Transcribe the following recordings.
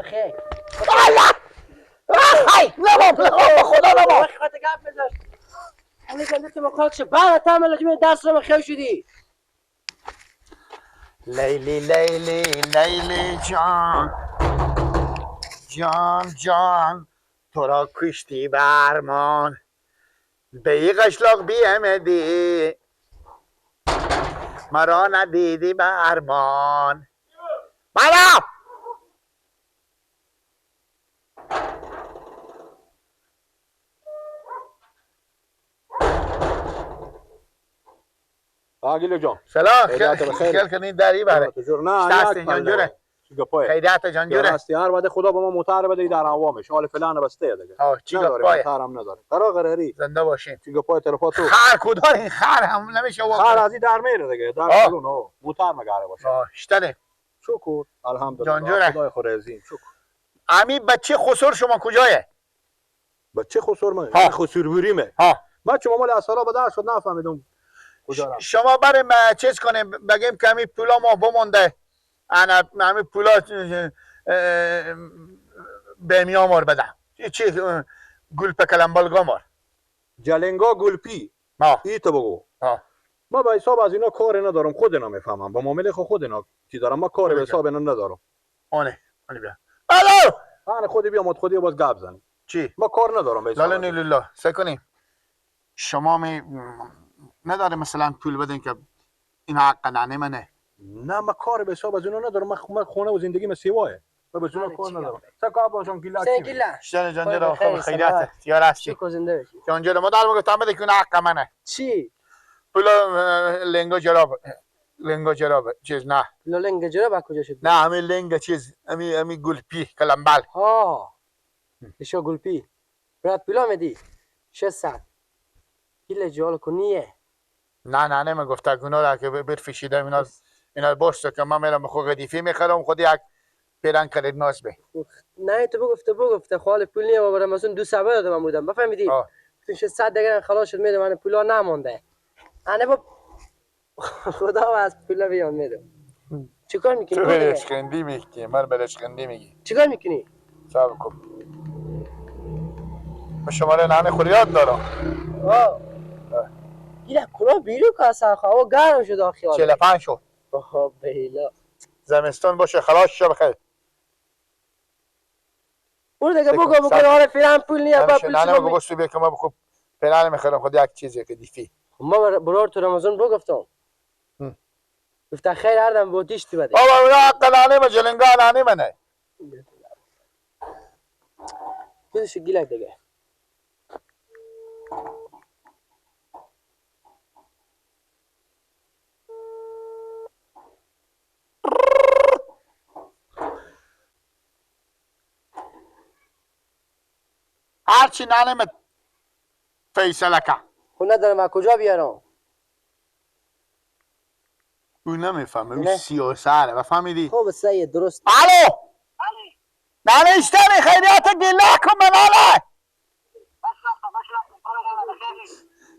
بخیر. الله های نبا خدا نبا خاطر گپ بزن. همه زنده تو مخاک شو بعد تعمل لجمه درس رو خیر شدی. لیلی لیلی لیلی جان جان جان تو را کشتی برمان به ای قشلاق بیامدی مرا ندیدی برمان مرا آقیل جان سلام خیال کنین دری بره نه جانجوره خیریت جانجوره هستی هر بعد خدا با ما موتر بده در عوامش حال فلان بسته دیگه چی گپای موتر هم نداره قرار قراری زنده باشین چی گپای طرفا تو خر کدار این خر هم نمیشه خر از این در میره دیگه در سالون موتر مگره باشه شتنه شکر الحمدلله جانجوره خدای خورزین شکر امی بچه خسر شما کجایه بچه خسر من خسر بوریمه ها من چون مال اصلا به در شد نفهمیدم شما بریم چیز کنیم بگیم که همی پولا ما بمونده انا همی پولا به میامار بدم چی گلپ کلمبالگا مار جلنگا گلپی ای تو بگو ما به حساب از اینا کار ندارم خود اینا میفهمم با معامله خود اینا چی دارم ما کار به حساب اینا ندارم آنه آنه بیا الو آنه خودی بیا مد خودی باز گپ زنیم چی ما کار ندارم به حساب لالا لالا سعی کنیم شما می نداره مثلا پول بدین که این حق ننه منه نه من کار به حساب از اینا ندارم من خونه و زندگی من سیواه من به اینا کار ندارم سکا باشم گیلا گیلا شدن جان جان خب خیریت یار هستی شکر زنده باشی جان جان ما در گفتم بده که اون حق منه چی پول لنگا جراب لنگا جراب چیز نه لنگا جراب کجا شد نه همین لنگا چیز همین گلپی کلمبل ها ایشا گلپی برات پولا میدی 600 گیل جال کنیه نه نه نه گفته گناه را که برفشیدم اینا اینا باشه که من میرم خود قدیفی میخرم خود یک پیرن کرد ناز به نه تو بگفته خال پول نیه و برام مثلا دو سبه دادم من بودم بفهمیدی 600 دیگه خلاص شد میدم من پولا نمونده انا با خدا از پولا بیان میدم چیکار میکنی تو برشخندی میگی من برشخندی میگی چیکار میکنی صبر کن من شماره ننه خود یاد دارم گیره کلا بیرو که اصلا خواه گرم شد آخی 45 شد آها بیلا زمستان باشه خلاص شد بخیر برو دیگه بگو آره فعلا پول نیه با پول نه نه بگو بگو بیا که ما بخوب فعلا میخرم خود یک چیزی که دیفی ما برار تو رمضان بگفتم گفت خیر هردم با دیش تو بده بابا اونا حق نانه من جلنگا نانه منه خودشو گیلک دیگه هرچی ننه فیصله کن خب ندارم از کجا بیارم او نمیفهمه او سیاسره و فهمیدی خب سید درست الو ننه اشتنی خیریت گله کن من ننه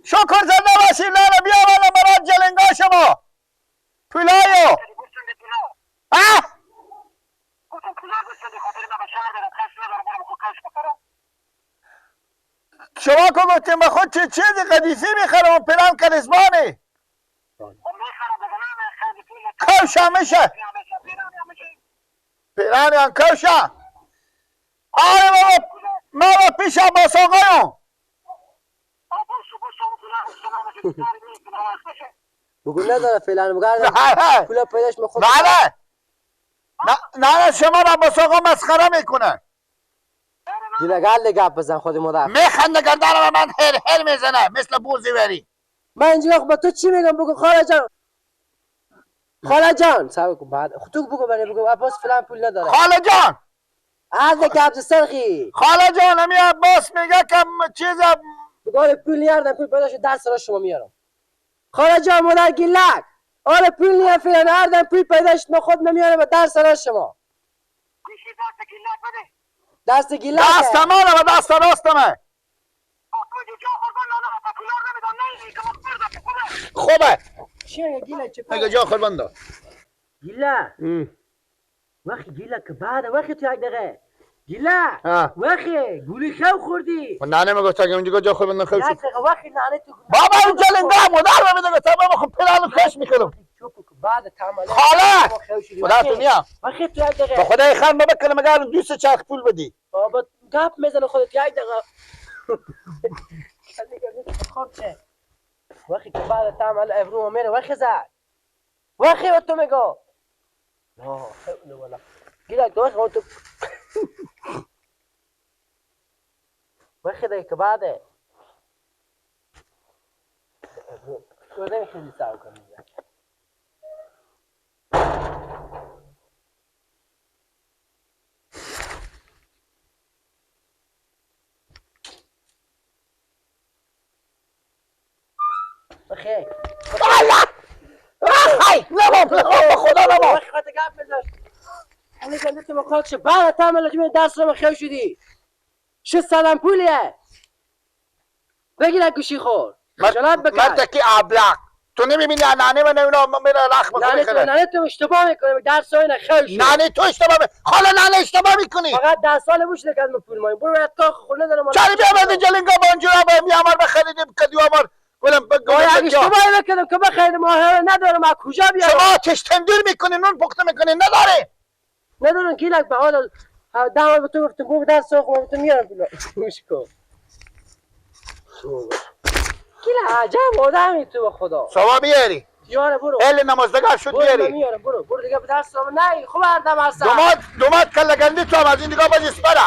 شکر زنده باشی ننه بیا من برات جلنگا شما پولایو اه شما که گفتیم به خود چه چیزی قدیفی میخرم و پلان کرزبانه کوشا میشه پیرانی هم کوشا آره بابا ما با پیش عباس آقایون بگو نداره فعلا بگو پولا پیداش میخواد نه نه نه شما عباس آقا مسخره میکنه دیگه گل گپ بزن خود مادر میخنده گردن من هر هر میزنه مثل بوزی وری من اینجا با تو چی میگم بگو خاله جان خاله جان صبر کن بعد تو بگو بله بگو عباس فلان پول نداره خاله جان از گپ سرخی خاله جان امی عباس میگه که چیز بگو پول نیاردم پول پیدا شد درس را شما میارم خاله جان مادر گیلک آره پول نیا فلان هردم پول پیدا شد ما خود نمیارم به درس را شما دست گیلک دست منه و دست راست من خوبه چی میگه گیلک چه میگه جا خوربان دار گیلک وقتی گیلا که بعد وقتی تو یک دقیقه گیلا وقتی گولی خو خوردی نه نه میگفت که اونجا جا خود من خو یک دقیقه وقتی نانه تو بابا اون جلنگا مادر بده گفت بابا خب پلانو کش میکردم بعد تعمل خاله خدا تو نیا وقتی تو یک دقیقه با خدای خان ما بکنم مگر دوست چرخ پول بدی بابا گپ میزنه خودت یک دقیقه وقتی که بعد تعمل ابرو میره وقتی زد وقتی به تو میگو لا حول ولا گیرک تو وقتی تو وقتی ده که بعده تو نمیخوایی سعی کنی بخیر الله هی نبا خدا نبا خودت گپ بزن همین که تو مخاک شو بعد تعمل جمع دست رو خیو شدی شو سلام پولیه بگیر گوشی خور خجالت بکش مرد کی ابلق تو نمیبینی نانه من اینا میره رخ میکنه نانه تو اشتباه میکنه درس های خیو شد نانه تو اشتباه خاله نانه اشتباه میکنی فقط 10 سال بوش که از پول ما برو از کاخ خونه دارم چرا بیا بعد جلنگا بانجورا با میامر بخریدیم کدیو امر ولم باید اشتباهی بکنم که بخرید ما ندارم از کجا بیارم شما آتش تندور میکنی نون پخته میکنی نداره ندارم گیلک به حال ده به تو گفتم برو دست سوق ما به تو میارم پولا گوش کن گیلک عجب آدمی تو به خدا شما بیاری یاره برو اهل نمازدگار شد بیاری میارم برو برو دیگه به دست نه خوب هردم هستم دومات کله گندی تو هم از این دیگه باز اسپره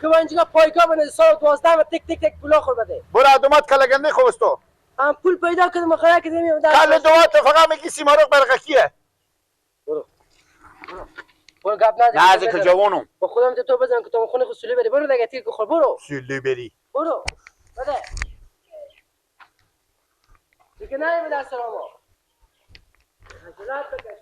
که با اینجا پایگاه بنه سال 12 و تک تک تک پولا خور بده برو دومات کله گندی خوب است تو هم پول پیدا کردم خدا که نمیام کله دومات فقط میگی سیمرغ برقکیه برو برو گپ نزن نه از که جوانم با خودم تو بزن که تو خونه خود سولی بری برو دیگه تیر خور برو سولی بری برو بده دیگه نه به دست ما خجالت بکش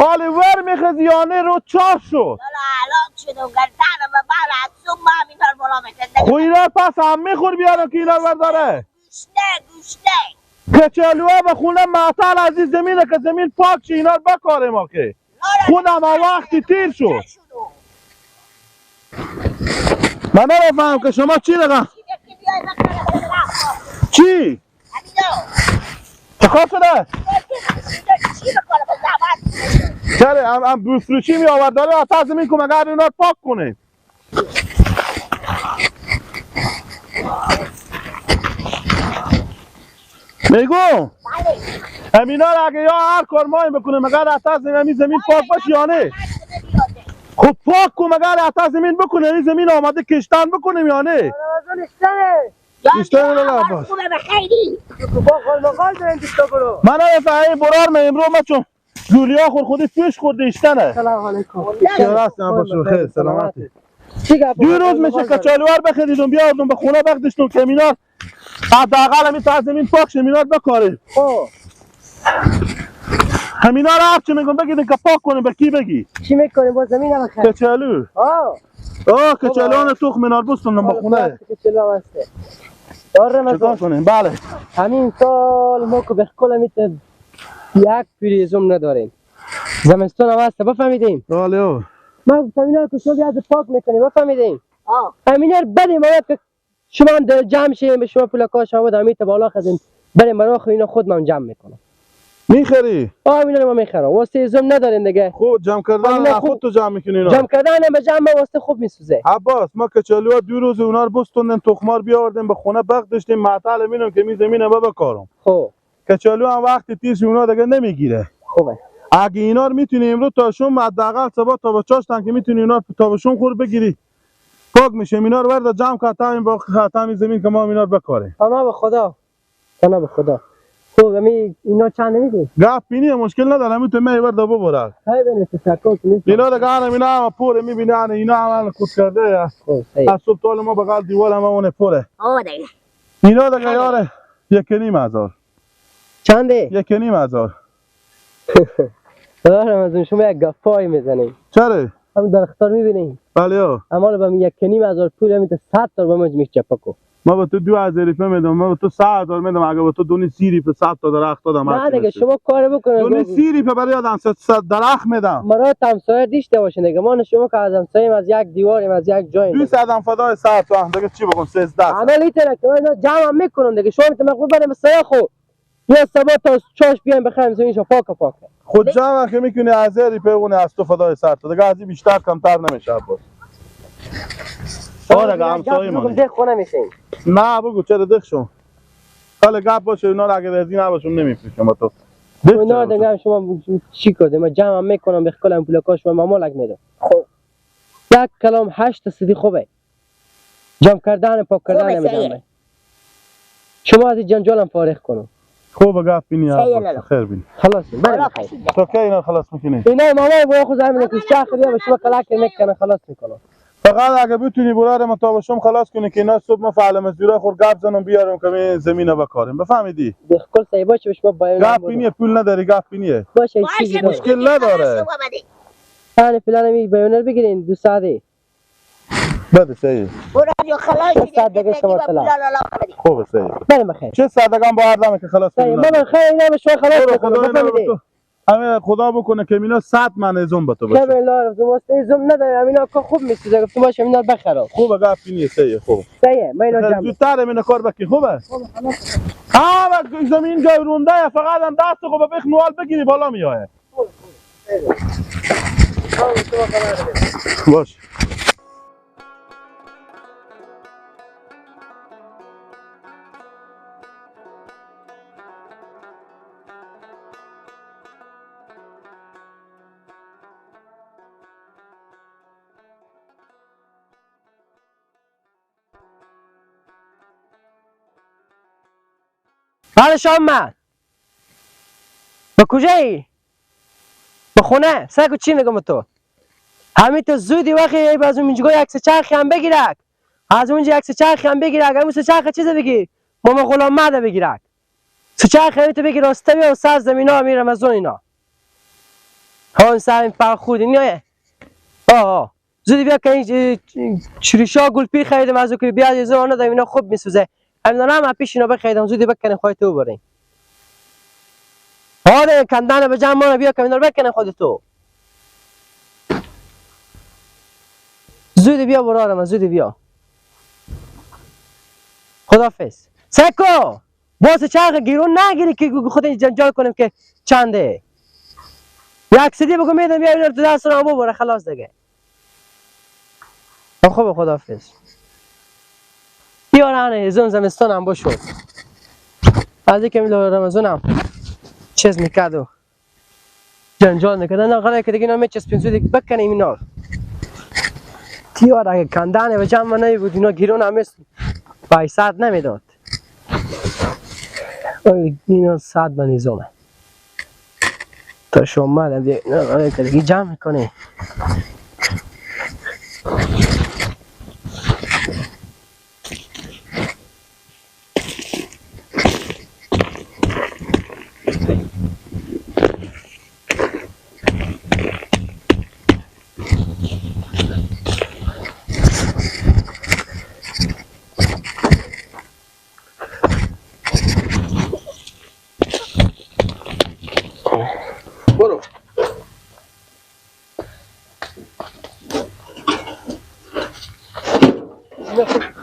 آلیور میخزیانه رو چار شد الان شدم گردنم به بر از صبح ما همینطور بالا میکنه خویرا پس هم میخور بیارم که اینا برداره گوشنه گوشنه کچلوها به خونه معطل از این زمینه که زمین پاک شه اینا رو بکاریم آخه خودم وقتی تیر شد من نمیفهم که شما چی رقم چی؟ چه کار شده؟ چرا هم بفروشی می آورد داره آتا زمین که مگر اینا رو پاک کنه میگو همینا رو اگه یا هر کار مایم بکنه مگر آتا زمین زمین پاک باشه یا نه خب پاک کن مگر آتا زمین بکنه این زمین آماده کشتن بکنیم یا نه اشتغل عباس من نمیفهمم برار من امرو ما چون جولیا خور خودی پیش خورده اشتنه سلام علیکم سلام خیر سلامتی دو روز میشه کچالوار بخریدم بیاردم به خونه بخدشتم که مینار حداقل همین تا زمین پاک شه مینار بکاره همینا رو هرچی میگم بگیدن که پاک کنیم به کی بگی چی میکنیم با زمین هم بخیر کچالو آه کچالو تخم منار بستم به خونه کچالو هسته داره چیکار کنیم بله همین سال ما که به کل میت یک پریزم نداریم زمستون هم هست بفهمیدیم بله ما گفتم اینا که شما بیاد پاک میکنیم بفهمیدیم همینا رو بدیم باید که شما هم دل جمع شیم به شما پول کاش آمد همین بالا خزیم بریم برای خو اینا خود من جمع میکنم میخری؟ آه اینا رو ما میخرم واسه زم نداریم دیگه خود جمع کردن خود تو جمع میکنی اینا جمع کردن به جمع واسه خوب میسوزه عباس ما کچالوها دو روز اونا رو بستوندیم تخمار بیاوردیم به خونه بغ داشتیم معطل مینم که می زمینه بابا کارم خب کچالو هم وقتی تیز اونا دیگه نمیگیره خوبه اگه اینا رو میتونی امروز تا شم حداقل صبح تا به چاشتن که میتونی اینا رو تا به شم خور بگیری پاک میشه اینا رو ورد جمع کن تا این با خاتم زمین که ما اینا رو بکاریم انا به خدا انا به خدا خب می اینا چند نمیدی گپ بینی مشکل نداره می تو می ورد ببره های ببین تشکر کنید اینا دیگه اینا هم پوره میبینی اینا هم کوت کرده خب از صبح تا ما بغل دیوال هم اون پوره آه دیگه اینا دیگه یاره 1,500 چنده 1,500 دارم از شما یک گپای میزنیم چرا هم درختار میبینی؟ بله. اما به 1,500 پول میده 100 تا به من میچپه کو. ما به تو 2000 روپیه میدم، ما به تو 3000 میدم، اگه به تو دونی 30 روپیه 100 تا درخت دادم. نه دیگه شما کار بکنید. دونی 30 روپیه برای آدم 100 درخت میدم. مرا همسایه دیشته باشین دیگه، ما شما که از همسایه‌ایم، از یک دیواریم، از یک جاییم. 200 آدم فدای 100 تا دیگه چی بگم 13. انا لیتر که اینا جمع میکنم دیگه، شما میتونم مقبول بریم سایه خو. یا سبا تا چاش بیایم بخریم زمینشو پاک پاک. خود جمع که میکنی از روپیه اون از تو فدای 100 تا دیگه، از بیشتر کمتر نمیشه عباس. آره دیگه همسایه ما. ده خونه میشیم. نه بگو چرا دخشون. حالا گپ باشه اینا رو اگه رضی نباشون نمیفروشم با تو. اینا دیگه شما چی کردی؟ من جمع میکنم به کلام پول کاش و مامالک میدم. خب یک کلام 8 سیدی خوبه. جمع کردن پاک کردن نمیدونم. شما از جنجالم فارغ کنم. خوب گپ بینی خیر بینی. خلاص بریم. تو کی اینا خلاص میکنی؟ اینا ماما با خود زمین که چرخ بیا شما کلاک میکنه خلاص میکنه. فقط اگه بتونی برار ما تا بشم خلاص کنی که اینا صبح ما فعل مزدورا خور گپ زنم بیارم که می زمینه بکاریم. بفهمیدی؟ بالکل صحیح باشه. شما باید گپ بینی پول نداری گپ بینیه. باشه چیزی مشکل نداره. انا فلان می بیونر بگیرین 2 ساعته. بده صحیح. برو خلاص دیگه شما خوب صحیح. بریم بخیر. چه صدقه با آدم که خلاص کنی. من خیر اینا به شما خلاص کنم. همه خدا بکنه که اینا 100 من ازم به تو باشه. خیر الله رفت واسه ازم ندارم اینا که خوب میسوزه گفتم باشه اینا بخرم. خوبه گپ اینه صحیح خوب. صحیح من اینا جمع. زودتر اینا کار بکی خوبه. ها زمین جای رونده فقط هم دست خو به بخ نوال بگیری بالا میایه. باش. بله شام من به کجایی؟ به خونه سگو چی میگم تو؟ همین تو زودی وقتی ای از اونجا یک سه چرخی هم بگیرک، از اونجا یک سه چرخی هم بگیرک، همون سه چرخ چیز بگیر ماما غلام مده بگیرک، سه چرخ همین تو بگیر راسته بیا و سر زمینا میرم از اون اینا هون سر این پرخود اینا. آه زودی بیا که این چریشا گلپی خریدم از اون که بیا از اون ندم اینا خوب میسوزه. اینا هم پیش اینا بخریدم زودی بکنیم خودت تو بریم. آره کندن به جمع ما بیا که اینا رو بکنیم خودت تو. زودی بیا برارم زودی بیا. خدافظ. سکو باز چرخ گیرون نگیری که خود جنجال کنیم که چنده. یک سیدی بگو میدم بیا اینا رو تو دست رو ببره خلاص دیگه. خب خدافظ. بیارن زون زمستان هم باشد. از اینکه رمضان هم چیز میکرد و جنجال میکرد. نه قراره که دیگه اینا میچسبیم زود بکنیم اینا. تیار اگه کندن و جمع نمی بود اینا گیرون هم 500 نمیداد. اینا 100 به نظامه. تا شما دیگه اینا قراره که دیگه جمع میکنه. برو.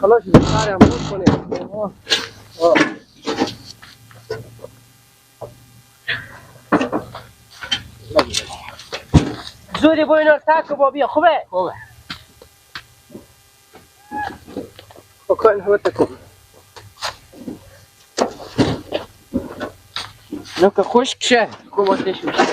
خلاص سر هم کنه. زودی با اینا تک با بیا خوبه؟ خوبه. بکن هو تکو. نو که خشک شه خوب آتش میشه.